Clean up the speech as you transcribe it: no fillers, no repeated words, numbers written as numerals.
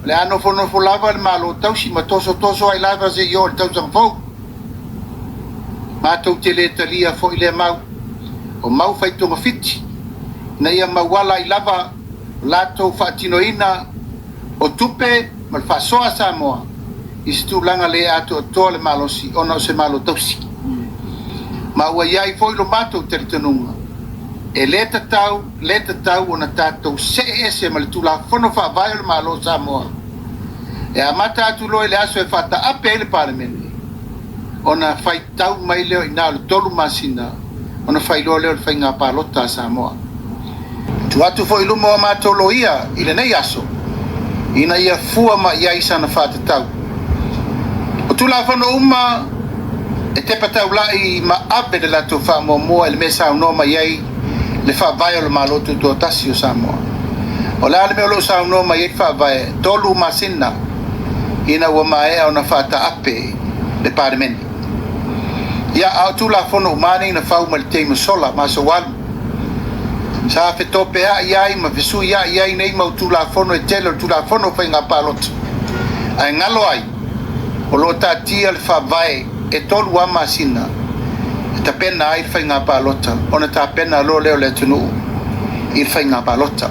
O le a nofonofo lava le Malo tausi ma tosotoso ai lava seia oo i le tausaga fou. Matou te le talia foi lea mau. O mau fai togafiti, ina ia mauala ai lava o latou faatinoina o tupe ma le faasoa a Samoa i se tulaga le atoatoa le malosi ona o se Malo tausi. Ma ua i ai foi lo matou talitonuga, e le tatau, le tatau ona tatou see ese ma le Tulafono Faavae o le Malo o Samoa e amata atu loa i le aso e faataape ai le Palemene, ona faitau mai lea o i ina o le 3 masina ona fai loa lea o le faiga palota a Samoa. Tuu atu foi i luma o a matou loia i lenei aso ina ia fua mai i ai sana faatatau. O Tulafono uma e tepa taula'i ma ave le latou faamuamua i le mea e saunoa mai ai le Faavae o le Malo Tutoatasi o Samoa. O le a le mea o lo o saunoa mai ai le Faavae? 3 masina ina ua maea ona faataape le Palemene. Ia, a o Tulafono uma nei na fau mai le taimi o sola ma aso ua alu. Sa fetopeai ai ma fesuiai ai nei mau Tulafono e tele o le Tulafono o Faiga Palota. Ae galo ai, o lo o taatia le Faavae e 3 lava masina e tapena ai le faiga palota ona tapena loa lea o le atunuu i le faiga palota.